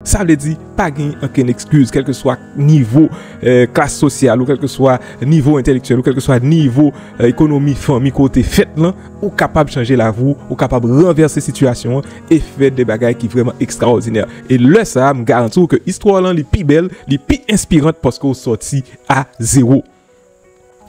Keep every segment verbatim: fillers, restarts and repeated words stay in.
Sa vle di, pa gen ankenn ekskiz, kèlkeswa nivo, eh, klas sosyal ou, kèlkeswa nivo entèlektyèl ou, kèlkeswa nivo, eh, ekonomi fanmi kote fèt lan, ou kapab chanje lavi w, ou kapab ranvèse sitiyasyon an e fè de bagay ki vrèman ekstraòdinè. E lè sa a, m garanti w ke istwa w lan li pi bèl, li pi enspiran paske w sòti a zewo.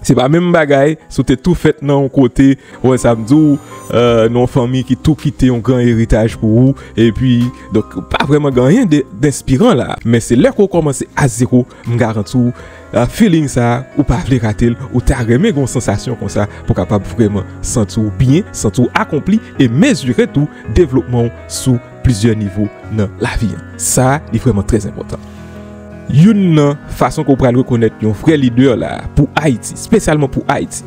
Se pa menm bagay si w te tou fèt nan yon kote, ou wè sa m di w, eh, nan yon fanmi ki tou kite yon gran eritaj pou ou, epi, donk, pa vrèman gen anyen de, denspiran la. Men se lè ke w kòmanse a zewo, m garanti w, eh, feeling sa a, ou pa vle rate l, ou ta renmen gen yon sansasyon konsa pou w kapab vrèman santi w byen, santi w akonpli e mezire tou devlopman w sou plizyè nivo nan lavi an. Sa, li vrèman trè enpòtan. Youn nan fason ke w pral rekonèt yon vrè lidè la pou Ayiti, espesyalman pou Ayiti,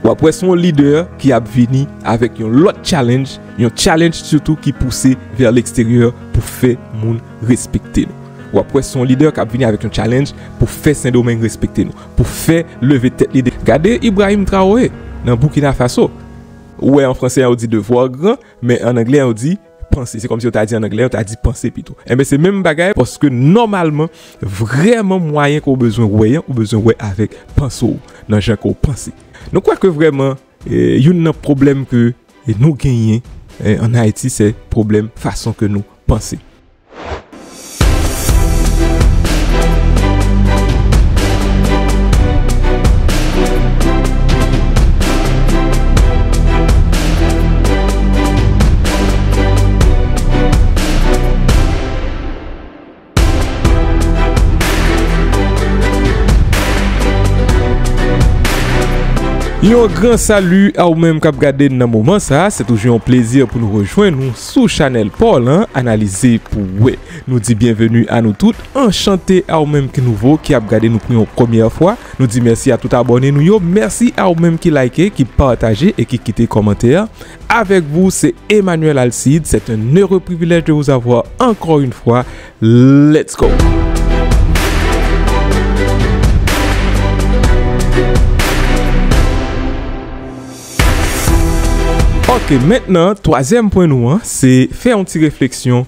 w ap wè se yon lidè ki ap vini avèk yon lòt challenge, yon challenge sitou ki pouse vè leksteryè pou fè moun respekte nou. W ap wè se yon lidè k ap vini avèk yon challenge pou fè Sendomeng respekte nou, pou fè leve tèt li. Gade Ibrahim Traoré nan Burkina Faso. Ou wè an franse yo di devoir grand, men an anglè yo di panse. Se kòmsi yo ta di an anglè, yo ta di panse pito. Enben, se menm bagay, paske nòmalman, vrèman mwayen ke w bezwen wè an, ou bezwen wè avèk panse w, nan jan ke w panse. Nou kwè ke vrèman, eh, youn nan pwoblèm ke, eh, nou genyen, eh, ann Ayiti, se pwoblèm fason ke nou panse. Yon gran sali a ou menm k ap gade n nan moman sa a. Se toujou yon plezi pou nou rejwenn ou sou chanèl pa w lan, Analize pou w wè. Nou di byenveni a nou tout. Anchante a ou menm ki nouvo, ki ap gade nou pou yon premyè fwa. Nou di mèsi a tout abòne nou yo. Mèsi a ou menm ki like, ki pataje e ki kite kòmantè. Avec vous, c'est Emmanuel Alcide. C'est un heureux privilège de vous avoir encore une fois. Let's go! Ok, mentnan, twazyèm pwen nou an, se fè yon ti refleksyon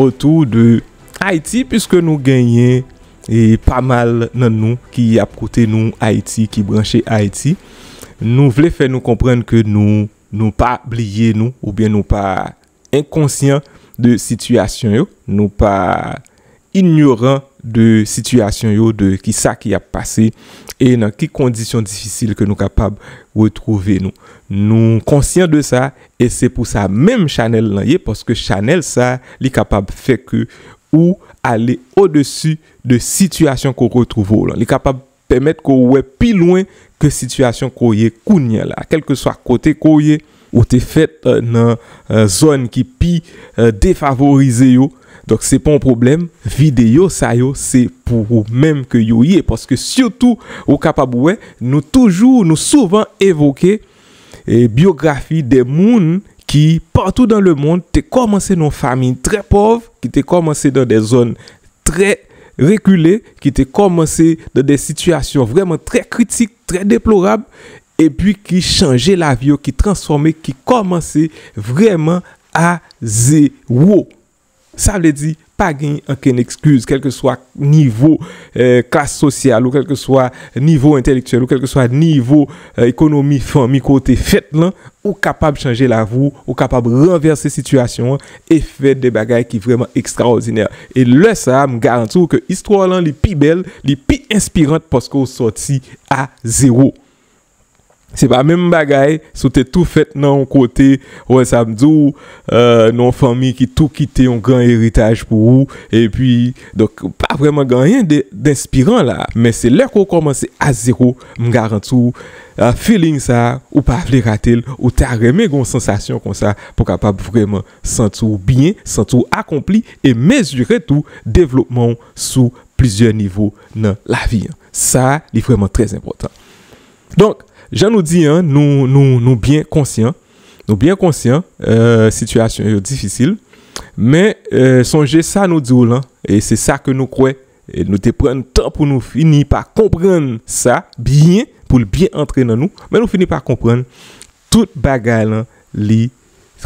otou de Ayiti, piske nou genyen, e, pa mal nan nou ki ap koute nou Ayiti, ki branche Ayiti. Nou vle fè nou konprann ke nou, nou pa bliye nou, oubyen nou pa enkonsyan de sitiyasyon yo, nou pa inyoran de sitiyasyon yo, de kisa ki ap pase e nan ki kondisyon difisil ke nou kapab retwouve nou. Nou konsyan de sa e se pou sa menm chanèl lan ye, paske chanèl sa, li kapab fè ke ou ale odesi de sitiyasyon ke w retwouve w lan. Li kapab pèmèt ke w wè pi lwen ke sitiyasyon ke w ye kounye a la. Kèlkeswa kote ke w ye, ou te fèt, eh, nan, eh, zòn ki pi, eh, defavorize yo. Donk, se pa yon pwoblèm. Videyo sa yo, se pou ou menm ke yo ye. Paske sitou, ou kapab wè, nou toujou, nou souvan evoke, eh, byografi de moun ki, partout dans le monde, te kòmanse nan yon fanmi trè pòv, ki te kòmanse nan de zòn trè rekile, ki te kòmanse nan de sitiyasyon vrèman trè kritik, trè deplorab, epi ki chanje lavi yo, ki transfòme, ki kòmanse vrèman a zewo. Sa vle di, pa gen ankenn ekskiz, kèlkeswa nivo, eh, klas sosyal ou, kèlkeswa nivo entèlektyèl ou, kèlkeswa nivo, eh, ekonomi fanmi kote fèt lan, ou kapab chanje lavi w, ou kapab ranvèse sitiyasyon an e fè de bagay ki vrèman ekstraòdinè. E lè sa a, m garanti w ke istwa w lan li pi bèl, li pi enspiran paske w sòti a zewo. Se pa menm bagay si w te tou fèt nan yon kote, ou wè sa m di w, eh, nan yon fanmi ki tou kite yon gran eritaj pou ou, epi, donk, pa vrèman gen anyen de, denspiran la. Men se lè ke w kòmanse a zewo, m garanti w, eh, feeling sa a, ou pa vle rate l, ou ta renmen gen yon sansasyon konsa pou w kapab vrèman santi w byen, santi w akonpli e mezire tou devlopman w sou plizyè nivo nan lavi an. Sa, li vrèman trè enpòtan. Donk, jan nou di an, nou, nou, nou byen konsyan. Nou byen konsyan, eh, sitiyasyon yo difisil. Men, eh, sonje sa nou di w lan, e se sa ke nou kwè, e nou te pran tan pou nou fini pa konprann sa byen, pou l byen antre nan nou, men nou fini pa konprann tout bagay lan, li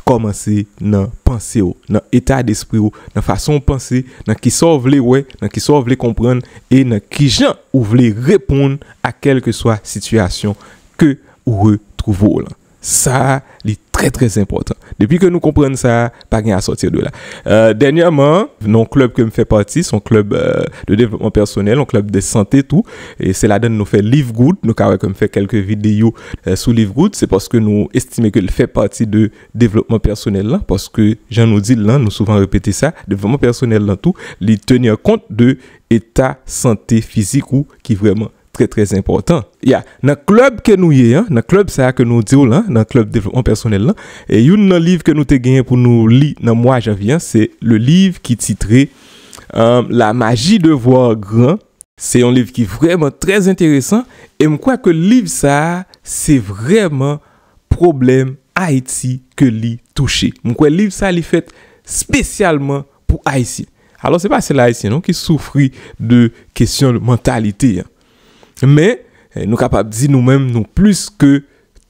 kòmanse nan panse w, nan eta despri w, nan fason w panse, nan kisa w vle wè, nan kisa w vle konprann, e nan kijan ou vle reponn a kèlkeswa sitiyasyon ke ou retwouve w lan. Sa a, li trè, trè enpòtan. Depi ke nou konprann sa a, pa gen a sòti de la. Euh, dènyèman, nan yon klèb ke m fè pati, se yon klèb, euh, de devlopman pèsonèl, yon klèb de sante tou. E se ladan nou fè Live Good. Nou ka wè ke m fè kèlke videyo, euh, sou Live Good. Se paske nou estime ke l fè pati de devlopman pèsonèl lan, paske jan nou di l lan, nou souvan repete sa, devlopman pèsonèl lan tou, li tenir kont de eta sante fizik ou ki vrèman trè, trè enpòtan. Ya, nan klèb ke nou ye an, nan klèb sa a ke nou di w lan, nan klèb devlopman pèsonèl lan, e youn nan liv ke nou te genyen pou nou li nan mwa janvye an, se le liv ki titre, euh, La magie de voir grand. Se yon liv ki vrèman trè enteresan, e m kwè ke liv sa a, se vrèman pwoblèm Ayiti ke li touche. M kwè liv sa a, li fèt espesyalman pou Ayisyen. Alò, se pa sèl Ayisyen, non, ki soufri de kesyon mantalite an. Men, eh, nou kapab di nou menm, nou plis ke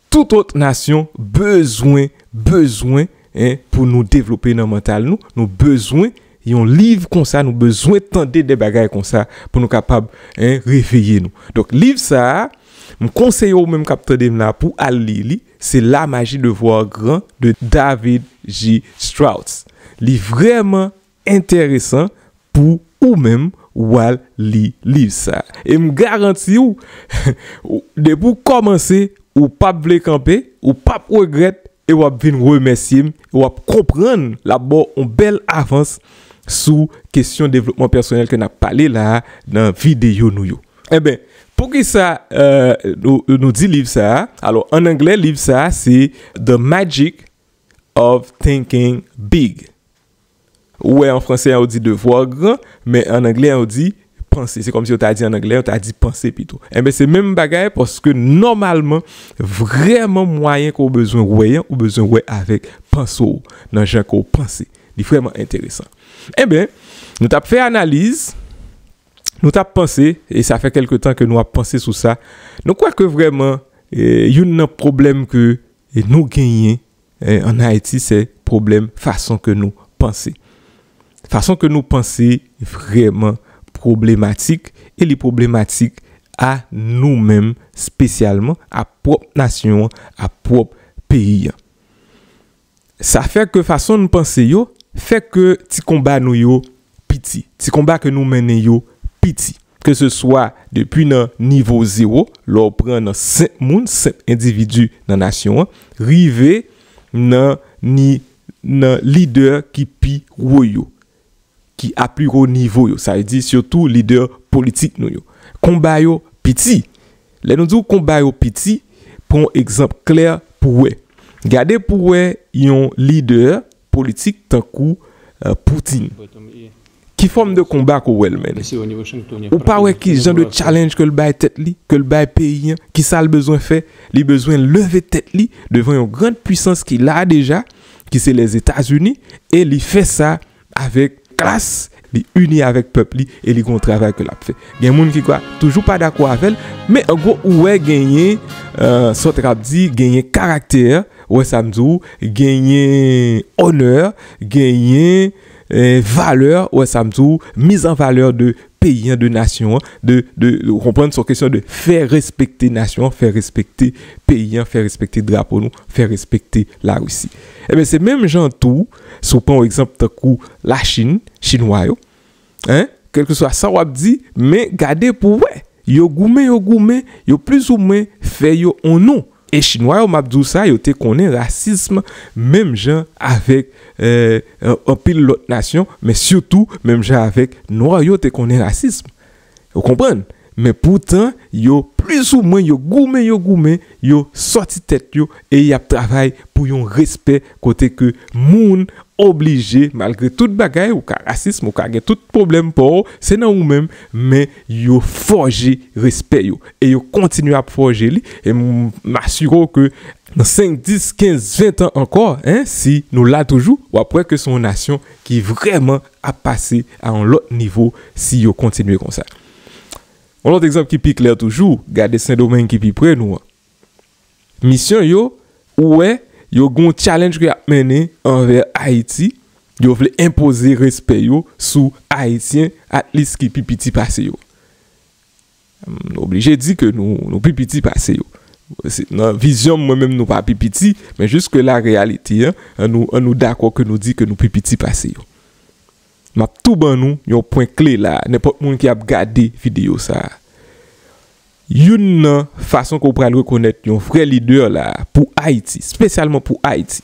tout lòt nasyon bezwen, bezwen, en, pou nou devlope nan mantal nou. Nou bezwen yon liv konsa, nou bezwen tande de bagay konsa pou nou kapab, en, reveye nou. Donk, liv sa a, m konseye ou menm k ap tande m la pou al li li, se La magie de voir grand de David J. Strauss. Li vrèman enteresan pou ou menm ou al li liv sa. E m garanti w, depi w kòmanse, ou p ap vle kanpe, ou p ap regrèt, e w ap vin remèsye m, e w ap konprann l ap ba w yon bèl avans sou kesyon devlopman pèsonèl ke n ap pale la a nan videyo nou yo. Enben, poukisa, euh, nou, nou di liv sa a? Alò, ann anglè, liv sa a, se The Magic of Thinking Big. Ou wè, an fransè, yo di devoir grand, men ann anglè, yo di panse. Se kòmsi yo ta di ann anglè, yo ta di panse pito. Enben, se menm bagay, paske nòmalman, vrèman mwayen ke w bezwen wè an, ou bezwen wè avèk panse w, nan jan ke w panse. Li vrèman enteresan. Enben, nou t ap fè analiz, nou t ap panse, e sa fè kèlke tan ke nou ap panse sou sa. Nou kwè ke vrèman, eh, youn nan pwoblèm ke, eh, nou genyen, eh, ann Ayiti, se pwoblèm fason ke nou panse. Fason ke nou panse vrèman pwoblematik, e li pwoblematik a nou menm espesyalman, a pwòp nasyon an, a pwòp peyi an. Sa fè ke fason n panse yo fè ke ti konba nou yo piti, ti konba ke nou mennen yo piti. Ke se swa depi nan nivo zewo, lè w pran nan senp moun, senp endividi nan nasyon an, rive nan ni, nan lidè ki pi wo yo, ki a pli wo nivo yo, sa vle di sitou lidè politik nou yo. Konba yo piti. Lè nou di w konba yo piti, pran yon egzanp klè pou w wè. Gade pou w wè yon lidè politik tankou, euh, Poutine. Ki fòm de konba ke w wè l mennen? Ou pa wè ki jan de challenge ke l bay tèt li, ke l bay peyi an, ki sa l bezwen fè? Li bezwen leve tèt li devan yon grann pwisans ki la deja, ki se Lèzetazini, e li fè sa avèk klas, li ini avèk pèp li e li gen yon travay ke l ap fè. Gen moun ki ka toujou pa dakò avè l, men an gwo ou wè genyen, euh, sa w t ap di, genyen karaktè, ou wè sa m di w, genyen onè, genyen, eh, valè, ou wè sa m di w, miz an valè de peyi an, de nasyon an, de, de, ou konprann, se yon kesyon de fè respekte nasyon an, fè respekte peyi an, fè respekte drapo nou, fè respekte Larisi. Enben, se menm jan tou, si w pran yon egzanp tankou Lachin, Chinwa yo, en, kèlkeswa sa w ap di, men gade pou w wè, yo goumen, yo goumen, yo plizoumwen fè yo on non. E Chinwa yo, m ap di w sa, yo te konnen rasism menm jan avèk, eh, an-, anpil lòt nasyon, men sitou menm jan avèk nwa yo te konnen rasism. Ou konprann? Men poutan, yo plizoumwen, yo goumen, yo goumen, yo sòti tèt yo e y ap travay pou yon respè kote ke moun oblije, malgre tout bagay, ou ka rasism, ou ka gen tout pwoblèm pa w, se nan ou menm, men yo fòje respè yo. E yo kontinye ap fòje li, e m, m asire w ke nan senk, dis, kenz, ven tan ankò, en, si nou la toujou, w ap wè ke se yon nasyon ki vrèman ap pase a yon lòt nivo si yo kontinye konsa. Yon lòt egzanp ki pi klè toujou, gade Sendomeng ki pi pre nou an. Misyon yo, ou wè, Yo gen yon challenge ke y ap mennen anvè Ayiti. Yo vle enpoze respè yo sou Ayisyen, at least ki pi piti pase yo. M oblije di ke nou, nou pi piti pase yo. Se, nan vizyon m, mwen menm, nou pa pi piti, men jiske la, reyalite an, an nou, an nou dakò ke nou di ke nou pi piti pase yo. M ap tou ban nou yon pwen kle la, nenpòt moun ki ap gade videyo sa a. Youn nan fason ke w pral rekonèt yon vrè lidè la pou Ayiti, espesyalman pou Ayiti,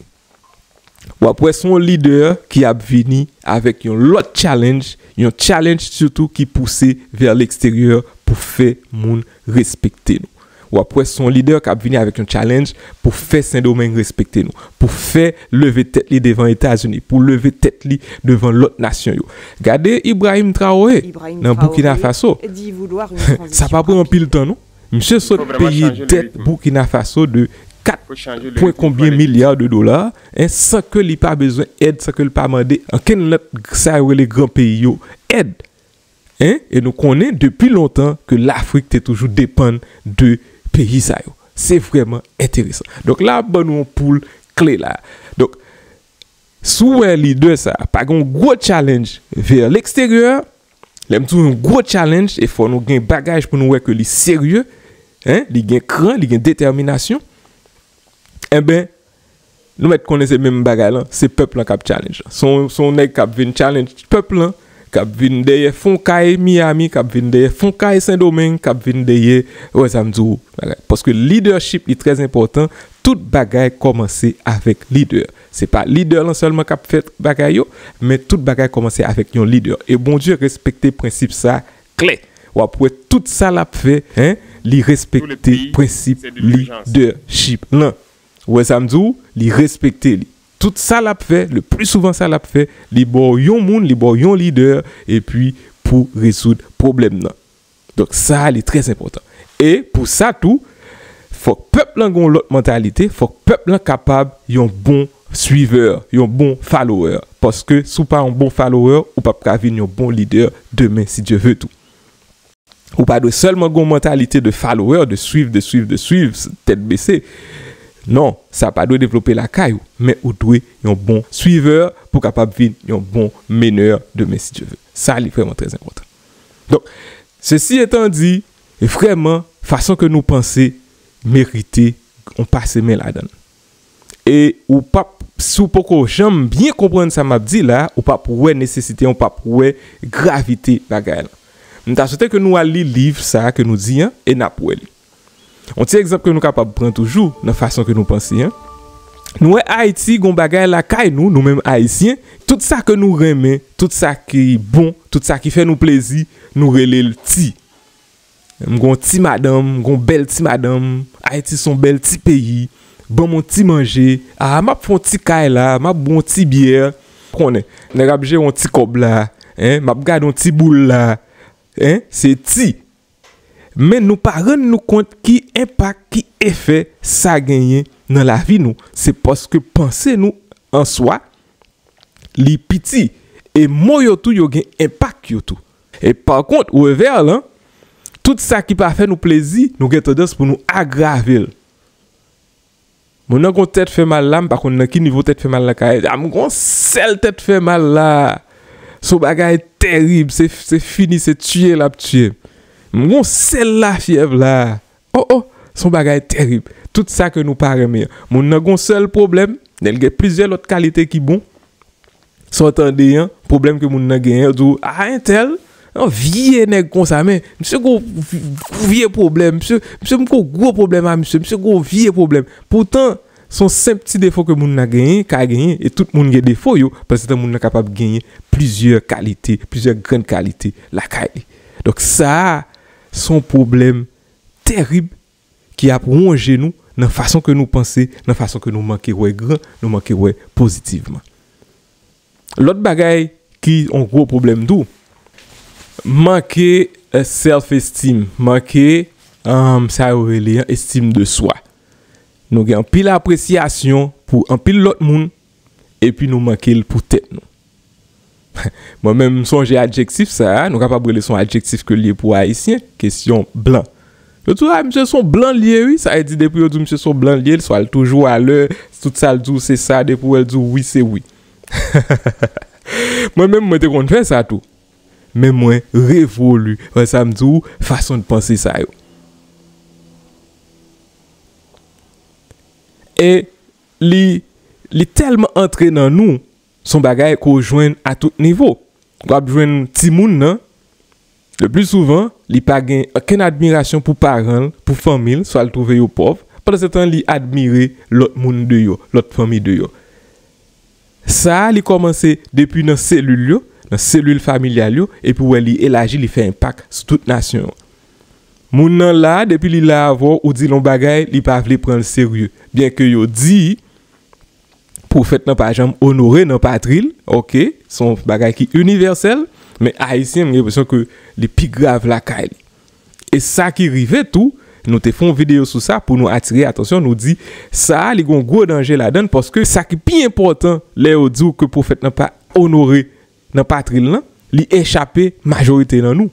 w ap wè se yon lidè ki ap vini avèk yon lòt challenge, yon challenge sitou ki pouse vè leksteryè pou fè moun respekte nou. W ap wè se yon lidè k ap vini avèk yon challenge pou fè Sendomeng respekte nou, pou fè leve tèt li devan Etazini, pou leve tèt li devan lòt nasyon yo. Gade Ibrahim Traoré nan Burkina Faso. Sa pa pran anpil tan, non. Misye sot peye dèt Burkina Faso de kat pwen konbyen milya de dola, en, san ke li pa bezwen èd, san ke li pa mande ankenn lòt, sa yo rele gran peyi yo, èd. En, e nou konnen depi lontan ke Lafrik te toujou depann de peyi sa yo. Se vrèman enteresan. Donk la, ban nou yon poul kle la. Donk, si w wè lidè sa pa gen yon gwo challenge vè leksteryè, lè m di w yon gwo challenge, e fò nou gen bagaj pou nou wè ke li serye, en, li gen kran, li gen detèminasyon, enben, nou mèt konnen se menm bagay lan, se pèp lan k ap challenge lan. Se yon, se yon nèg k ap vin challenge pèp lan, k ap vin dèyè fon kay Miami, k ap vin dèyè fon kay Sendomeng, k ap vin dèyè, wè sa m di w, bagay. Paske leadership li trè enpòtan, tout bagay kòmanse avèk lidè. Se pa lidè lan sèlman k ap fè bagay yo, men tout bagay kòmanse avèk yon lidè. E Bondye respekte prensip sa klè. W ap wè tout sa l ap fè, en, li respekte prensip lidèchip lan. Ou wè sa m di w? Li respekte li. Tout sa l ap fè, le pli souvan sa l ap fè, li ba w yon moun, li ba w yon lidè, epi pou rezoud pwoblèm nan. Donk, sa a, li trè enpòtan. E pou sa tou, fòk pèp lan gen yon lòt mantalite, fòk pèp lan kapab yon bon suivè, yon bon follower. Paske si w pa yon bon follower, ou p ap ka vin yon bon lidè demen, si Dye ve tou. Ou pa dwe sèlman gen yon mantalite de follower, de swiv, de swiv, de swiv, tèt bese. Non, sa pa dwe devlope lakay ou, men ou dwe yon bon suivè pou kapab vin yon bon menè demen, si Dye ve. Sa, li vrèman trè enpòtan. Donk, sesi etan di, vrèman, fason ke nou panse merite yon pase men ladan l. E ou p ap, si w poko janm byen konprann sa m ap di la, ou p ap wè nesesite, ou p ap wè gravite bagay la. M ta swete ke nou al li liv sa ke nou di an, e n ap wè li. Yon ti egzanp ke nou kapab pran toujou nan fason ke nou panse an. Nou wè Ayiti, gon bagay lakay nou, nou menm Ayisyen, tout sa ke nou renmen, tout sa ki bon, tout sa ki fè nou plezi, nou rele l ti. M gon ti madanm, m gon bèl ti madanm, Ayiti s on bèl ti peyi, ban m on ti manje, a, m ap fè on ti kay la, m ap bwè on ti byè, konnen, nèg ap jere on ti kòb la, en, m ap gade on ti boul la, en, se ti. Men nou pa rann nou kont ki enpak, ki efè sa genyen nan lavi nou. Se paske panse nou an swa, li piti. E mo yo tou, yo gen enpak yo tou. E pa kont, revè lan, tout sa ki pa fè nou plezi, nou gen tandans pou nou agrave l. Moun nan gon tèt fè mal la, m pa konn nan ki nivo tèt fè mal la ka ye. A, m gon sèl tèt fè mal la. Se yon bagay tèrib, se, se fini, se tiye l ap tiye m. M gon sèl lafyèv la. Oh, oh, se yon bagay tèrib. Tout sa ke nou pa renmen an. Moun nan gon sèl pwoblèm, men l gen plizyè lòt kalite ki bon. Sa w tande an, pwoblèm ke moun nan genyen, yo di w, a, entèl, yon vye nèg konsa, men misye gon v-, vye pwoblèm, misye, misye m gon gwo pwoblèm a misye, misye gon vye pwoblèm. Poutan, se yon senp ti defo ke moun nan genyen, ka genyen, e tout moun gen defo yo, pandan se tan moun nan kapab genyen plizyè kalite, plizyè grenn kalite lakay li. Donk sa a, se yon pwoblèm tèrib ki ap wonje nou nan fason ke nou panse, nan fason ke nou manke wè gran, nou manke wè pozitivman. Lòt bagay ki yon gwo pwoblèm tou, manke, eh, self esteem, manke, um, sa yo rele an estim de swa. Nou gen anpil apresyasyon pou anpil lòt moun, epi nou manke l pou tèt nou. Mwen menm, m sonje adjektif sa a, nou kapab rele se yon adjektif ke l ye pou Ayisyen, kesyon blan. Yo di w, a, misye se yon blan li ye, wi. Sa vle di, depi yo di w misye se yon blan li ye, swa l toujou alè, tout sa l di w se sa, depi w wè l di w wi, se wi. Mwen menm, mwen te konn fè sa tou. Men mwen revoli, wè sa m di w, fason de panse sa yo. E li, li tèlman antre nan nou, se yon bagay ke w jwenn a tout nivo. W ap jwenn timoun nan, le pli souvan, li pa gen okenn admirasyon pou paran l, pou fanmi l, swa l twouve yo pòv. Pandan se tan, li admire lòt moun deyò, lòt fanmi deyò. Sa a, li kòmanse depi nan selil yo, nan selil familyal yo, epi w wè li elaji, li fè enpak sou tout nasyon an. Moun nan la, depi li la avè w, ou di l yon bagay, li pa vle pran l serye. Byenke yo di, pwofèt lan pa janm onore nan patri l, oke, se yon bagay ki inivèsèl, men Ayisyen, m gen enpresyon ke li pi grav lakay li. E sa ki rive tou, nou te fè yon videyo sou sa pou nou atire atansyon, nou di sa a, li gen yon gwo danje ladan l, paske sa ki pi enpòtan lè yo di w ke pwofèt lan pa onore nan patri l lan, li echape majorite nan nou.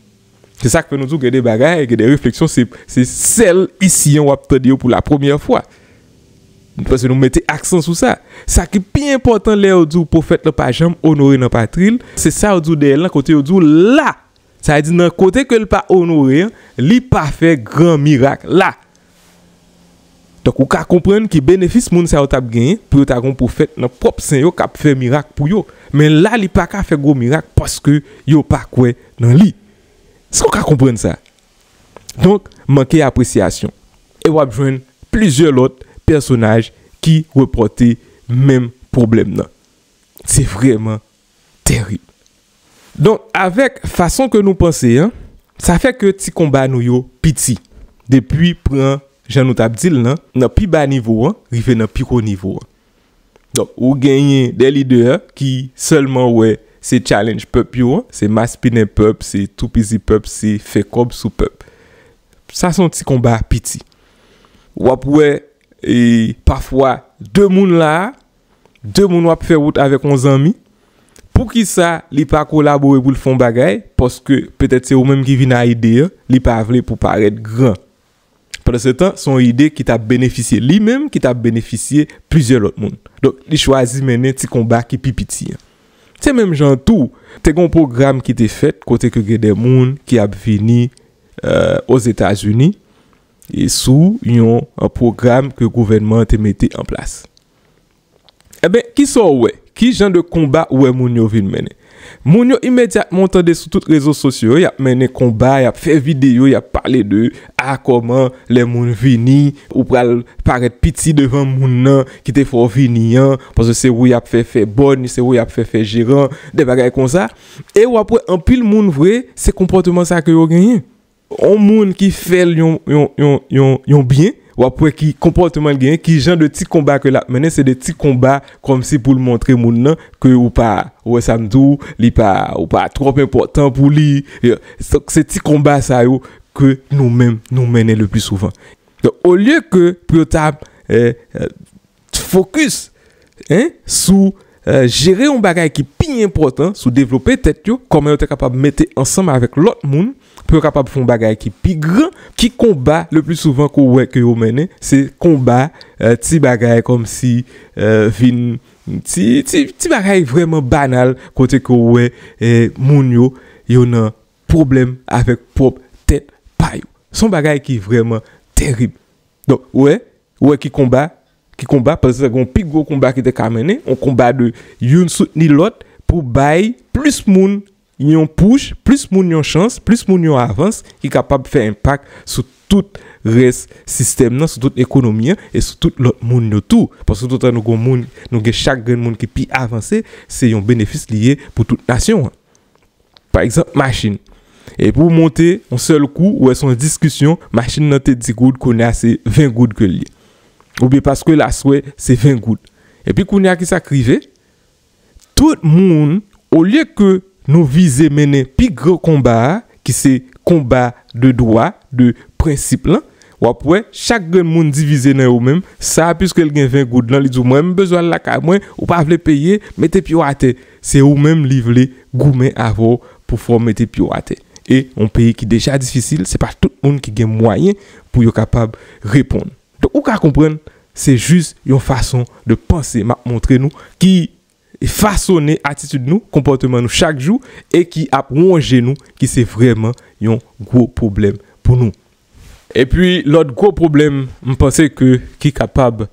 Se sa k fè nou di w gen de bagay, gen de refleksyon, se, se sèl isi an w ap tande yo pou la premyè fwa. Paske nou mete aksan sou sa. Sa ki pi enpòtan lè yo di w pwofèt lan pa janm onore nan patri l, se sa yo di w dèyè l lan, kote yo di w la. Sa vle di nan kote ke l pa onore an, li pa fè gran mirak la. Donk, ou ka konprann ki benefis moun sa yo t ap genyen pou yo ta gen yon pwofèt nan pwòp sen yo k ap fè mirak pou yo. Men la, li pa ka fè gwo mirak paske yo pa kwè nan li. Èske w ka konprann sa? Donk, manke apresyasyon. E w ap jwenn plizyè lòt pèsonaj ki repòte menm pwoblèm nan. Se vrèman terib. Donk, avèk fason ke nou panse an, sa fè ke ti konba nou yo piti. Depi pran, jan nou t ap di l lan, nan pi ba nivo an, rive nan pi wo nivo an. Donk, ou genyen de lidè ki sèlman wè se challenge pèp yo an, se maspinen pèp, se toupizi pèp, se fè kòb sou pèp. Sa se yon ti konba piti. W ap wè, e, pafwa, de moun la, de moun w ap fè wout avèk yon zanmi. Poukisa li pa kolabore pou l fè yon bagay? Paske petèt se ou menm ki vin a ide an, li pa vle pou parèt gran. Pandan se tan, se yon ide ki t ap benefisye li menm, ki t ap benefisye plizyè lòt moun. Donk, li chwazi mennen ti konba ki pi piti an. Se menm jan tou, te gen yon pwogram ki te fèt kote ke gen de moun ki ap vini, e, Ozetazini, e sou yon, e, pwogram ke gouvènman an te mete an plas. Enben, kisa w wè? Ki jan de konba w wè moun yo vin mennen? Moun yo imedyatman w tande sou tout rezo sosyo yo, y ap mennen konba, y ap fè videyo, y ap pale de, a, kòman lè moun vini, ou pral parèt piti devan moun nan ki te fè w vini an, paske se ou y ap fè fè bòn, se ou y ap fè fè jeran, de bagay konsa. E w ap wè anpil moun vre, se konpòteman sa ke yo genyen. Yon moun ki fè l yon, yon, yon, yon, yon byen, w ap wè ki konpòteman l genyen, ki jan de ti konba ke l ap mennen, se de ti konba kòmsi pou l montre moun nan ke ou pa, ou wè sa m di w, li pa, ou pa twòp enpòtan pou li. Se, se ti konba sa yo ke nou menm, nou mennen le pli souvan. Donk, olye ke pou yo ta, e, e, fokis, en, sou, e, jere yon bagay ki pi enpòtan, sou devlope tèt yo, kòman yo te kapab mete ansanm avèk lòt moun pou yo kapab fè yon bagay ki pi gran, ki konba le pli souvan ke w wè ke yo mennen, se konba, e, ti bagay kòmsi, e, vin ti, ti, ti bagay vrèman banal kote ke w wè, e, moun yo, yo nan pwoblèm avèk pwòp tèt pa yo. Se yon bagay ki vrèman terib. Donk, ou wè, ou wè ki konba, ki konba, paske gen yon pi gwo konba ki te ka mennen, yon konba de youn soutni lòt pou bay plis moun yon push, plis moun yon chans, plis moun yon avans ki kapab fè enpak sou tout rès sistèm nan, sou tout ekonomi an e sou tout lòt moun yo tou. Paske toutan nou gen moun, nou gen chak grenn moun ki pi avanse, se yon benefis li ye pou tout nasyon an. Pa egzanp, machin. Epi w monte, yon sèl kou, ou wè se yon diskisyon, machin nan te di goud, kounye a se ven goud ke l ye. Oubyen paske l aswè, se ven goud. Epi kounye a, kisa k rive? Tout moun, olye ke nou vize mennen pi gran konba a, ki se konba de dwa, de prensip lan, w ap wè, chak grenn moun divize nan yo menm. Sa a, piske l gen ven goud lan, li di w, mwen, m bezwen al lakay mwen, ou pa vle peye, mete pye w atè. Se ou menm li vle goumen avè w pou fè w mete pye w atè. E yon peyi ki deja difisil, se pa tout moun ki gen mwayen pou yo kapab reponn. Donk, ou ka konprann, se jis yon fason de panse m ap montre nou ki fasone atitid nou, konpòteman nou chak jou, e ki ap wonje nou, ki se vrèman yon gwo pwoblèm pou nou. Epi, lòt gwo pwoblèm, m panse ke ki kapab,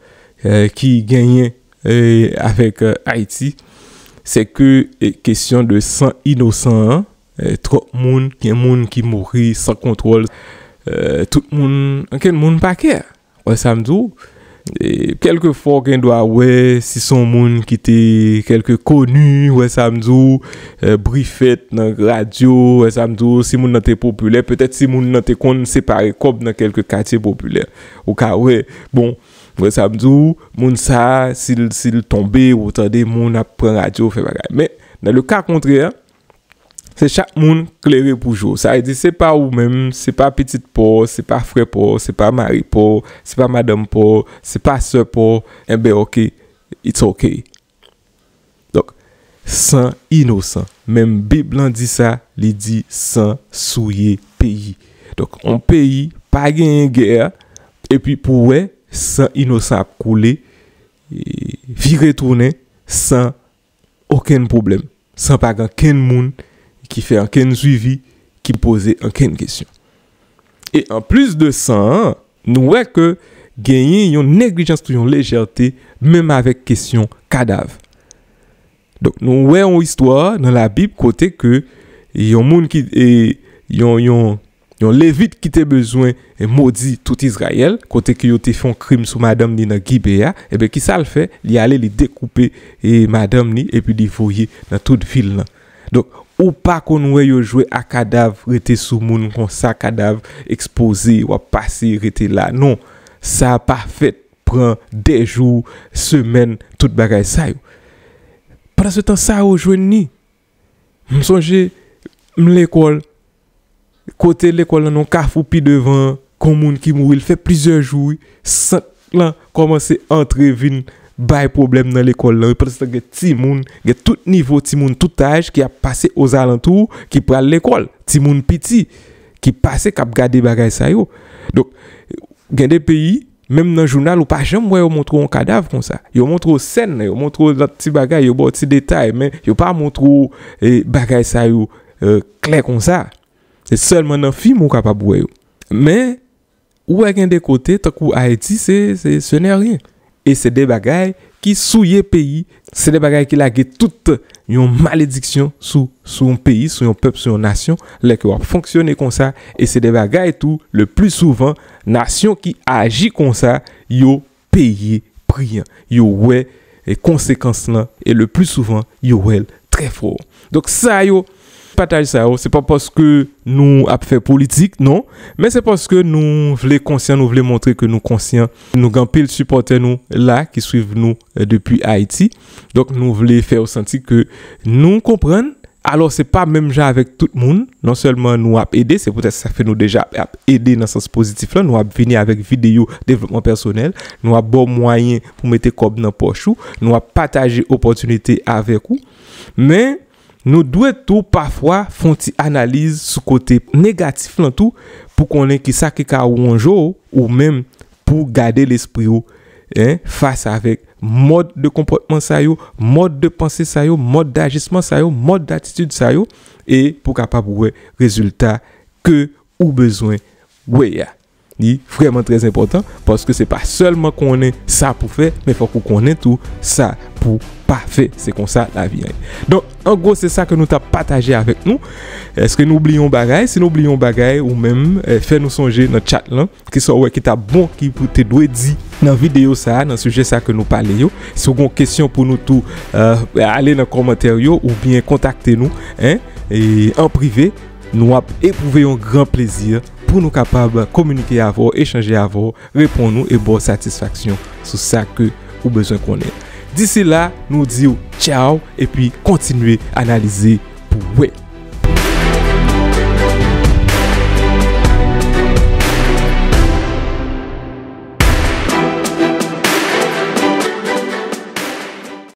eh, ki genyen, eh, avèk, eh, Ayiti, se ke, eh, kesyon de san inosan an, eh, twòp moun, gen moun ki mouri san kontwòl, eh, tout moun, ankenn moun pa kè. Wè sa m di w? E, kèlkefwa w gen dwa wè si se yon moun ki te kèlke koni, wè sa m di w, eh, bri fèt nan radyo, wè sa m di w, si moun nan te popilè, petèt si moun nan te konn separe kòb nan kèlke katye popilè. Ou ka wè, bon, wè sa m di w, moun sa, si l, si l tonbe, ou tande moun ap pran radyo, fè bagay. Men, nan le ka kontrè, se chak moun klere pou je w. Sa vle di, se pa ou menm, se pa pitit pa w, se pa frè pa w, se pa mari pa w, se pa madanm pa w, se pa sè pa w, enben, ok, it's ok. Donk, san inosan. Menm Bib lan di sa, li di san souye peyi. Donk, yon peyi pa genyen gè, epi pou w wè san inosan ap koule, e, vire tounen san okenn pwoblèm, san pa gen ankenn moun ki fè ankenn swivi, ki poze ankenn kesyon. E anplis de san an, nou wè ke genyen yon neglijans tou yon lejète, menm avèk kesyon kadav. Donk, nou wè yon istwa nan Labib kote ke yon moun ki, e, yon, yon, yon Levit ki te bezwen modi tout Izrayèl, kote ke yo te fè yon krim sou madanm li nan Gibeya, ebyen, ki sa l fè? Li ale, li dekoupe, e, madanm li, epi li voye nan tout vil lan. Donk, ou pa konn wè yo jwe a kadav, rete sou moun konsa, kadav ekspoze, w ap pase, rete la. Non, sa pa fèt, pran de jou, semèn, tout bagay sa yo. Pandan se tan sa yo jwenn ni. M sonje, m lekòl, kote lekòl lan nan kafou pi devan, kon moun ki mouri, l fè plizyè jou, wi. Sant lan kòmanse antre vin bay pwoblèm nan lekòl lan, wi. Pandan se tan gen timoun, gen tout nivo timoun, tout aj ki ap pase ozalantou, ki pral lekòl. Timoun piti, ki pase, k ap gade bagay sa yo. Donk, gen de peyi, menm nan jounal, ou pa janm wè yo montre w yon kadav konsa. Yo montre w sèn nan, yo montre w lòt ti bagay, yo ba w ti detay, men yo pa montre w, e, bagay sa yo, e, klè konsa. Se sèlman nan fim ou kapab wè yo. Men, ou wè gen de kote, tankou Ayiti, se, se, ce n'est rien. E se de bagay ki souye peyi, se de bagay ki lage tout yon malediksyon sou, sou yon peyi, sou yon pèp, sou yon nasyon, lè ke w ap fonksyone konsa, e se de bagay tou, le pli souvan, nasyon ki aji konsa, yo peye pri an. Yo wè, e, konsekans lan, e le pli souvan, yo wè l trè fò. Donk, sa yo, pataj sa yo, se pa paske nou ap fè politik, non, men se paske nou vle konsyan, nou vle montre ke nou konsyan. Nou gen anpil sipòtè nou la ki swiv nou, e, depi Ayiti. Donk, nou vle fè yo santi ke nou konprann. Alò, se pa menm jan avèk tout moun. Non sèlman nou ap ede, se poutèt sa fè nou deja ap ede nan sans pozitif lan, nou ap vini avèk videyo devlopman pèsonèl, nou ap ba w mwayen pou mete kòb nan pòch ou, nou ap pataje opòtinite avèk ou. Men, nou dwe tou pafwa fè yon ti analiz sou kote negatif lan tou, pou konnen kisa ki ka wonje w ou menm pou gade lespri w, en, fas avèk mòd de konpòtman sa yo, mòd de panse sa yo, mòd dajisman sa yo, mòd datitid sa yo, e pou kapab wè rezilta ke ou bezwen wè a. Li vrèman trè enpòtan, paske se pa sèlman konnen sa pou fè, men fòk ou konnen tou sa pou pa fè. Se konsa lavi an ye. Donk, an gwo, se sa ke nou t ap pataje avèk nou. Èske nou bliye yon bagay? Si nou bliye yon bagay, ou menm, eh, fè nou sonje nan tchat lan, kisa w wè ki t ap bon, ki pou te dwe di nan videyo sa a, nan sijè sa ke nou pale yo. Si w gen kesyon pou nou tou, eh, ale nan kòmantè yo oubyen kontakte nou, en, e an prive. Nou ap epwouve yon gran plezi pou nou kapab kominike avè w, echanje avè w, reponn ou e ba w satisfaksyon sou sa ke ou bezwen konnen. Disi la, nou di w tchaw epi kontinye analize pou w wè.